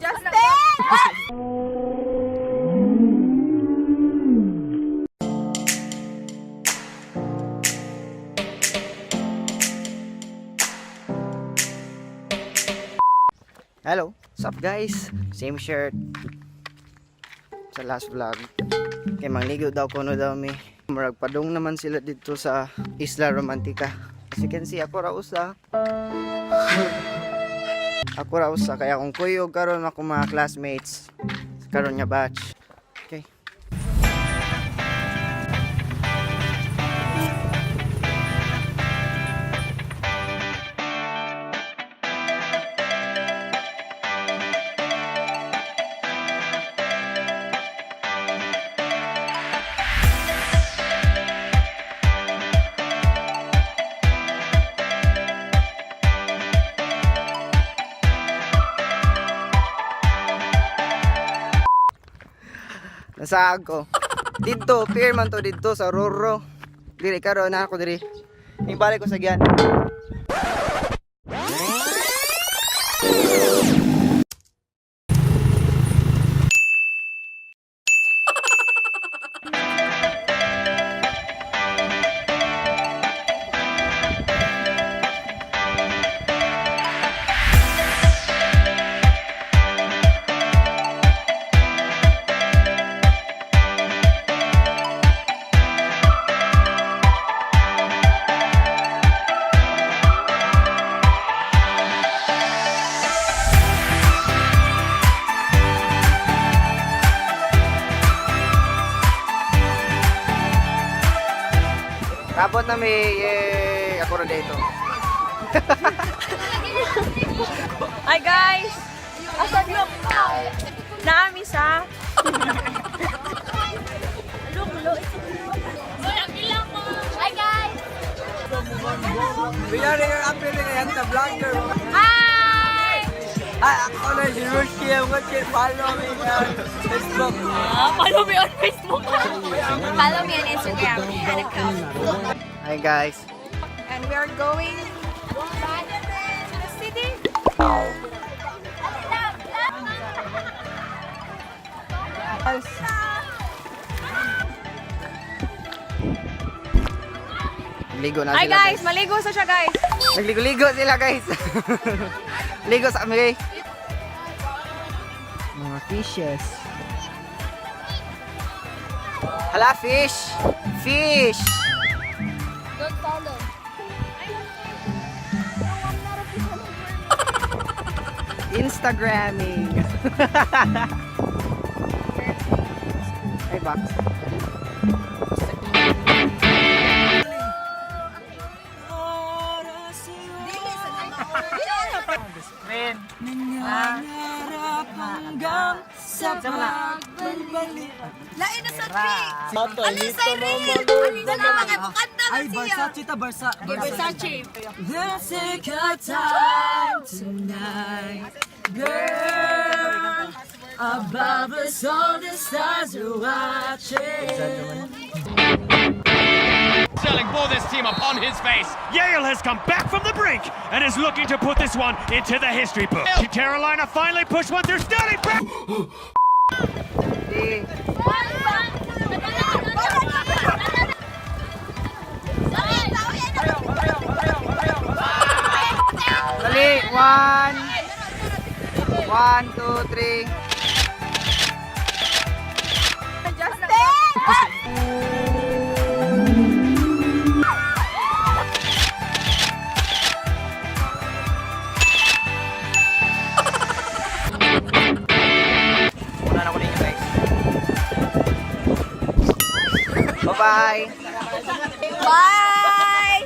Justin! Hello, what's up, guys? Same shirt sa last vlog. Kay mangligo daw kuno daw mi. Murag padung naman sila dito sa Isla Romantica. As you can see, ako ra usa. Ako ra usa kaya kung kuyog karon ako mga classmates karon nga batch. Okay. Nasaag ko. Dito, pier man to dito sa Roro. Diri karon na ako diri. Ibalik ko sa giyan. Tapos na may eh, ako rin dito. Hi, guys! Asa look? Naami sa Look, look. Hi, guys! We are here up in the vlogger. Hi! Ay, ako na si Rushki. I'm going to follow me on Facebook. Follow me on Facebook. Follow me on Instagram, Hannah Cup. Hi, guys. And we are going to the city. Ligo na Hi sila. guys, maligo sa siya, guys. Nagligo-ligo sila, guys. Ligo sa kami. Mga fishes. Hala, fish! Fish! Don't follow. Instagramming. Ay, box. Lain na sa tree! Ano sa real? Ano na mga kanta na Ay, siya? Versace ta, Versa. Versace. Let's take our time tonight, girl. Above us all the stars are watching. Sterling bore this team upon his face. Yale has come back from the brink and is looking to put this one into the history book. Carolina finally pushed one through Sterling. Di. Dali, one. One, two, three. Justin! Una na ko ninyo, guys. Bye-bye. Bye!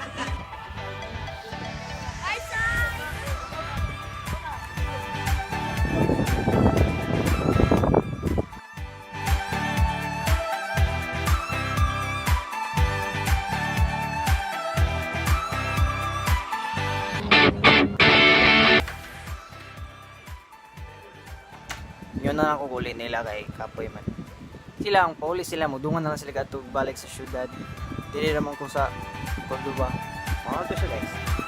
Yun na ako kuli nila kay Kapoy man. Sila ang pauli sila, mudungan na lang sila kadto balik sa syudad. Dili naman ko sa Cordoba. Mga to siya, guys.